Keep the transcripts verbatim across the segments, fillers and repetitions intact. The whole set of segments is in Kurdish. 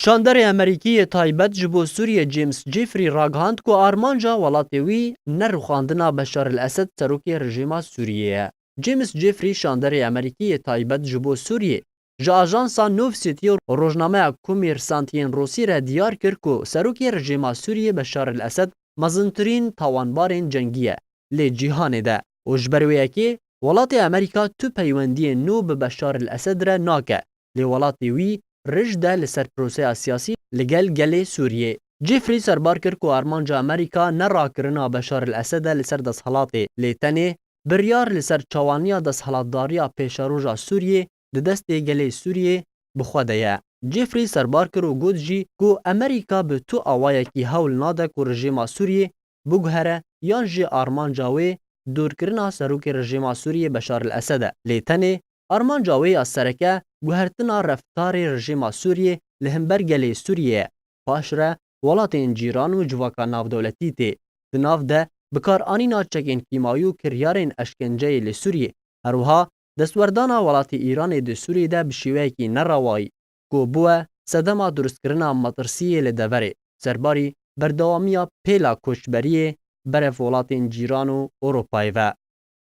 Şanderê Amerîkî yê taybet ji bo Sûriyê James Jeffrey ragihand ku armanca welatê wî ne rûxandina Beşar el Esed serokê rejîma Sûriyê ye. James Jeffrey şanderê Amerîkî yê taybet ji bo Sûriyê ji ajansa Nov City û rojnameya Kumêrsant yên Rûsî re diyar kir ku serokê rejîma Sûriyê Beşar el Esed mezintirîn tawanbarên cengî ye lê cîhanê de û ji ber wê yekê welatê Amerîka tu peywendiyên nû bi Beşar el Esed re nake, lê welatê wî rij de li ser proseya siyasî li gel gelê Sûriyê. Jeffrey serbar kir ku armanca Amerîka ne rakirina Beşar el Esed e li ser desthilatê, lê tenê biryar li ser çawaniya desthilatdariya pêşeroja Sûriyê di destê gelê Sûriyê bi xwe de ye. Jeffrey serbar kir û got jî ku Amerîka bi tu awayekî hewl nade ku rejîma Sûriyê biguhere yan jî armanca wê dûrkirina serokê rejîma Sûriyê Beşar el Esed e. Lê tenê armanca wê ya sereke guhertina reftarê rejîma Sûriyê li hember gelê Sûriyê ye. Paşre welatên cîran û civaka navdewletî tê di nav de bikaranîna çekên kîmayî û kiryarên eşkenceyê li Sûriyê. Her wiha destwerdana welatê Îranê di Sûriyê de bi şêweyekî nerewayî ku bûye sedema durustkirina metirsiyê li deverê, serbarî berdewamiya pêla koçberiyê berev welatên cîran û Ewropayê ve.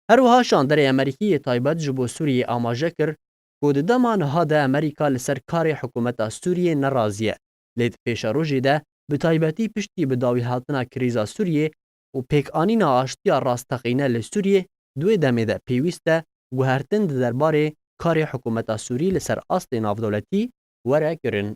Her wiha şanderê Amerîkî yê taybet ji bo Sûriyê amaje kir ku di dema niha de Amerîka li ser karê hikûmeta Sûriyê nerazî ye, lê di pêşerojê de bi taybetî piştî bi dawîhatina krîza Sûriyê û pêkanîna aştiya rasteqîne li Sûriyê di wê demê de pêwîst e guhertin di derbarê karê hikûmeta Sûrî li ser astê navdewletî were kirin.